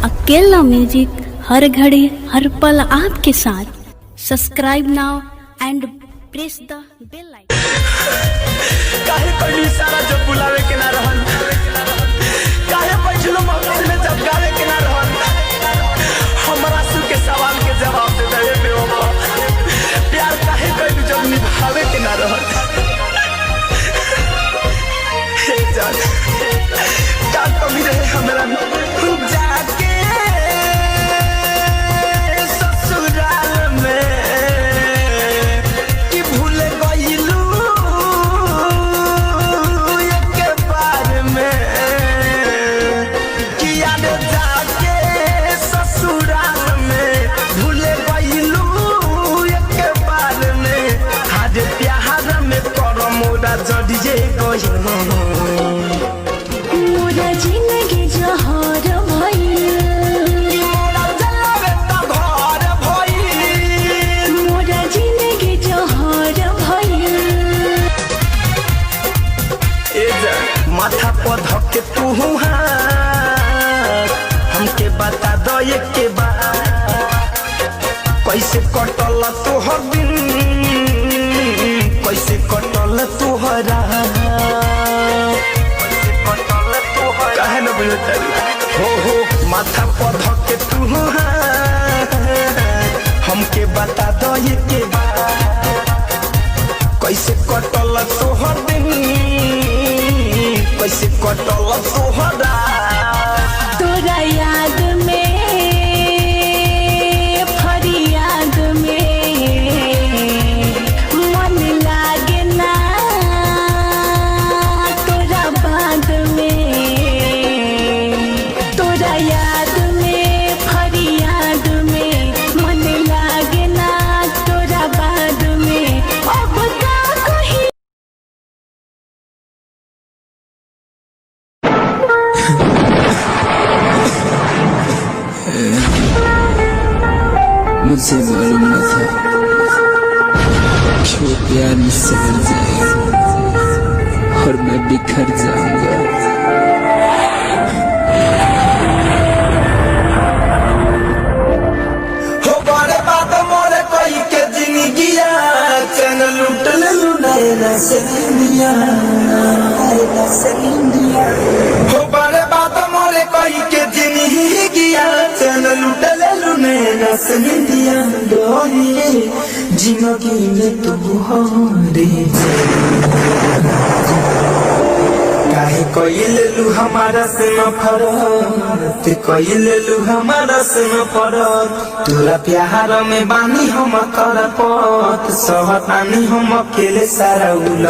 अकेला म्यूजिक, हर घड़ी हर पल आपके साथ। Subscribe now and press the bell icon. काहे कइली सारा जब बुलावे के ना रहन, काहे बैठलो महफिल में जब गावे के ना रहन। हमरा सु के सवाल के जवाब दे दे बेवफा, प्यार काहे कइलू जब निभावे के ना रहन। हे जान, का कमी रहे हमरा में? जाके ससुराल में कि भूल गइलू एक बार में, कि याद जाके ससुराल में भूल गइलू एक बार में। आज प्यार में कर मोरा जड़िए गइलू। मोरा जिंदगी जहर भइल। मोरा जलावे त घर भइल। मोरा जिंदगी जहर भइल। ए जा, माथा पर धके तू हाथ हमके बता दो के बात, कैसे कटल तोहर दिन, कैसे कटल तोहरा, कैसे कटल तोहरा, काहे न बुझत हो हो। माथा पर धके तू हाथ हमके बता दो के बात, कैसे कटल तोहर दिन, कैसे कटल तोहरा। तोरा याद में फरियाद में मन लागे ना, तोरा बाद में। तोरा याद में फरियाद में मन लागे ना, तोरा बाद में। अब का कही। मुझे मालूम न था कि वो प्यार मुझसे मिल जाएगा और मैं बिखर जाऊंगा। हो बड़े बात मोरे कोई के जिंदगिया चैन लूट ले लूना से इंडिया से इंडिया। हो बड़े बात मोरे कोई के जिंदगिया चैन लूट ले लूना से इंडिया। डोरी जिंदगी में तू हो रे, काहे कइल हमारा से नफरत, कइल हमारा से नफरत। तोरा प्यार में बानी हम करपत, सहतानी हम अकेले सारा उल